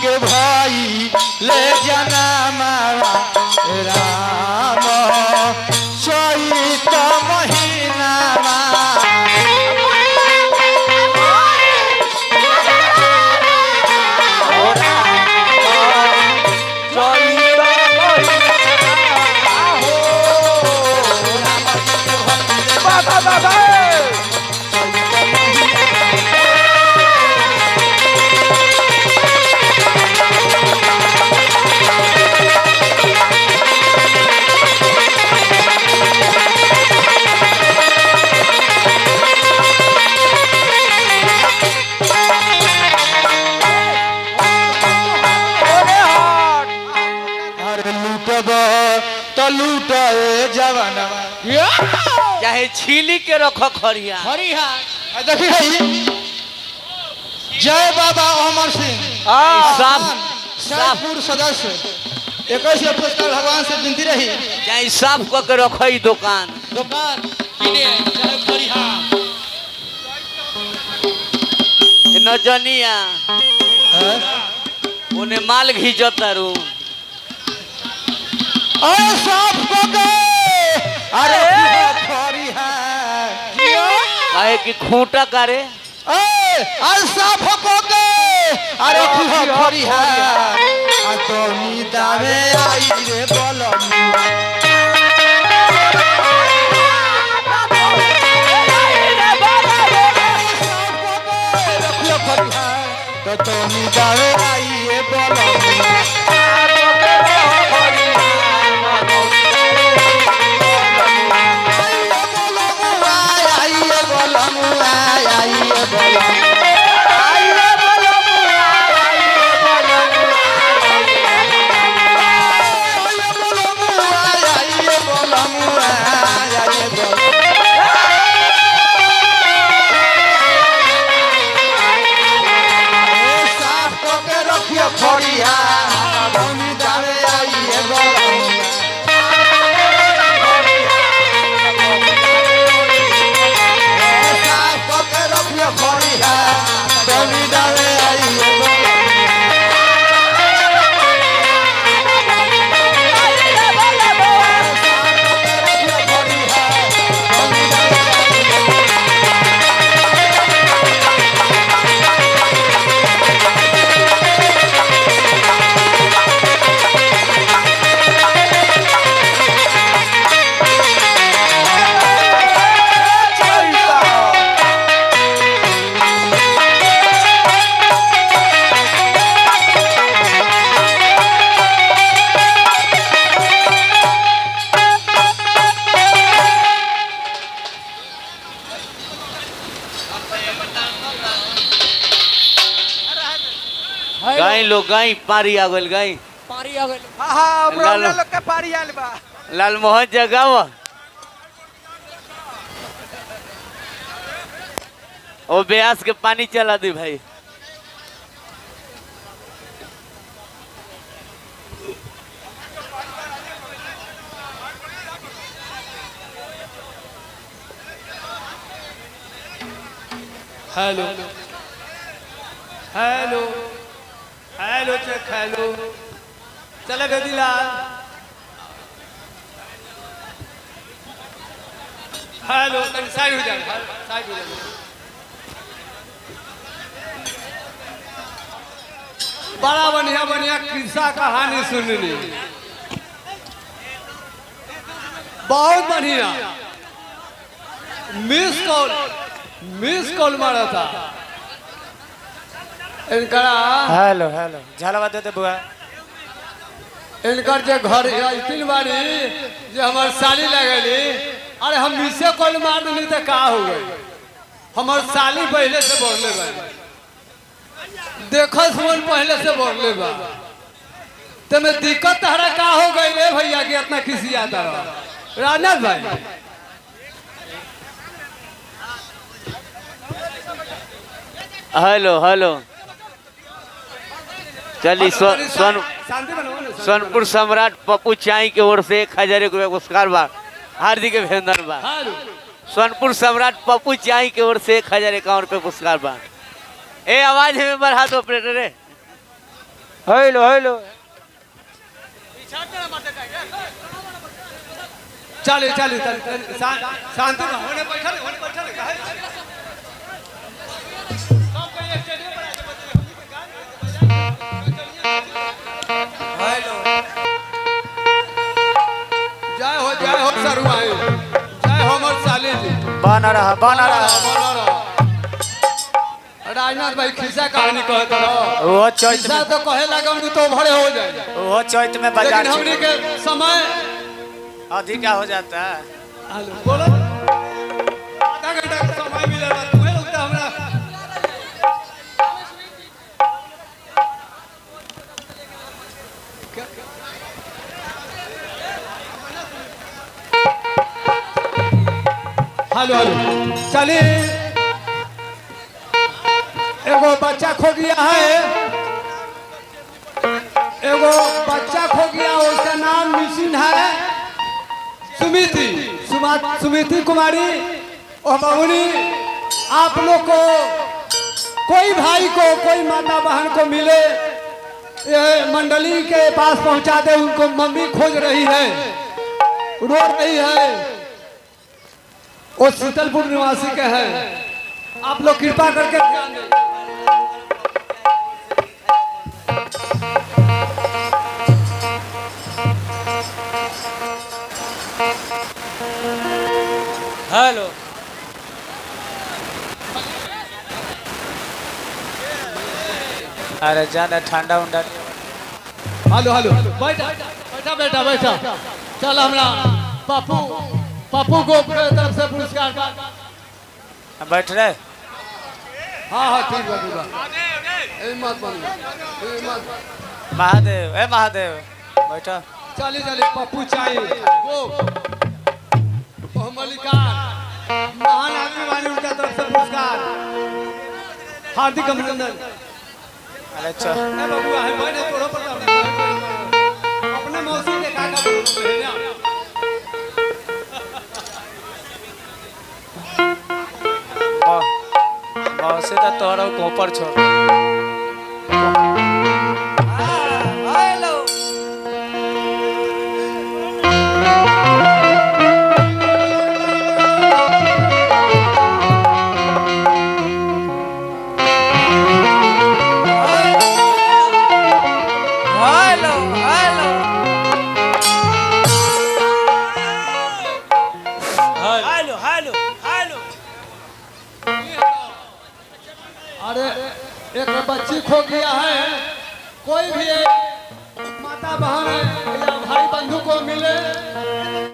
के भाई ले जना मारा राम चैत महीनावा। बाबा बाबा ओरे हट अरे लूटब तो लूट ए जवानवा। चाहे छीली के रखो खरिया। आ देखी भाई, जय बाबा अमर सिंह साफ साफ सैदपुर सदस्य 21 पुरस्कार भगवान से विनती रही। चाहे साफ कऽ के रखो ई दुकान। दुकान किने चाहे खरिहा। नचनिया ओने माल घींचतारू। अरे साफ को गए अरे खरी है। काहे कि खूंटा करे। ए अरे साफ को गए अरे खरी है। आ तो नीदावे आई रे बोलो। तो तो नीदावे आई रे बोलो। आइए बोलो आइए बोलो आइए बोलो आइए बोलो आइए बोलो। साफ करके रखिए फरिया धनी दावे आइए बोलो। साफ करके रखिए फरिया धनी दावे आइए बोलो। गाय लोग गाय पारी आ गइल गाय। पारी आ गइल। हाँ हाँ लाल- ब्राह्मण लोग के पारी आयल बा। लालमोहन जगाव ओ ब्यास के पानी चला दी भाई। Hello hello hello check hello चले गदीलाल। हेलो तनी साइड हो जा, साइड हो जा। बड़ा बढ़िया बढ़िया किस्सा कहानी सुनली, बहुत बढ़िया। मिस कॉल मारा था इनकरा। हेलो हेलो झालवा दे दे बुआ। इनकर जे घर तीन बारी जे हमार साली लगली, अरे हम मिसे कॉल मार दिली तो का हो गई। हमार साली पहले से बोलले बा, देखो सुन पहले से बोलले बा, तमे दिक्कत तहरा का हो गई रे भैया कि इतना किसी आता रहा राजनाथ भाई। हेलो हेलो चली सोन शांति बनाओ ना। सोनपुर सम्राट पप्पू चाई के ओर से 1000 रुपया पुरस्कार बा, हार्दिक अभिनंदन बा। हेलो सोनपुर सम्राट पप्पू चाई के ओर से 1051 रुपया पुरस्कार बा। ए आवाज हमें बढ़ा दो ऑपरेटर रे। हेलो हेलो चले चले चले शांति होने बैठल होने बैठल काहे सब कोई स्टेडियम पर आके बजे हमनी के गान हेलो जय हो सरुआई जय हो हमर साली जी बना रहा बना रहा बना रहा। राजनाथ भाई खिस्सा कहानी कहत रहो वो चैत खिस्सा में तो कहे लगम तो भरे हो जाए वो चैत में बाजार लेकिन हमनी के समय अधिक हो जाता है। हेलो बोलो आधा घंटा के समय मिलेला तुहे लोग तो हमरा हेलो हेलो चलिए एगो बच्चा खो गया है एगो बच्चा खो गया उसका नाम मिसिन है सुमिति सुमिति कुमारी और बबुनी आप लोग को कोई भाई को कोई माता बहन को मिले ये मंडली के पास पहुंचा दे उनको मम्मी खोज रही है रो रही है वो शीतलपुर निवासी के हैं आप लोग कृपा करके ध्यान दें। हेलो अरे जाना ठंडा उंडा हेलो हेलो बैठा बैठा बैठा बैठा चल हमरा पप्पू पप्पू को तरफ से पुरस्कार बैठ रहे। हाँ हाँ ठीक बा ठीक बा ए मत बन ए मत महादेव ए महादेव बैठो। चली चली पप्पू चाहिए गो बहुमलिकार महान आदमी वाली उनका तरफ से पुरस्कार हार्दिक अभिनंदन। अरे चल ए बबुआ है मैंने तोड़ो पर अपने मौसी के काका बोलो ना। मौसी तो तोहरा कोपर छोड़। Hello hello hello hello hello hello. अरे एक बच्ची खो गया है कोई भी माता बहन है या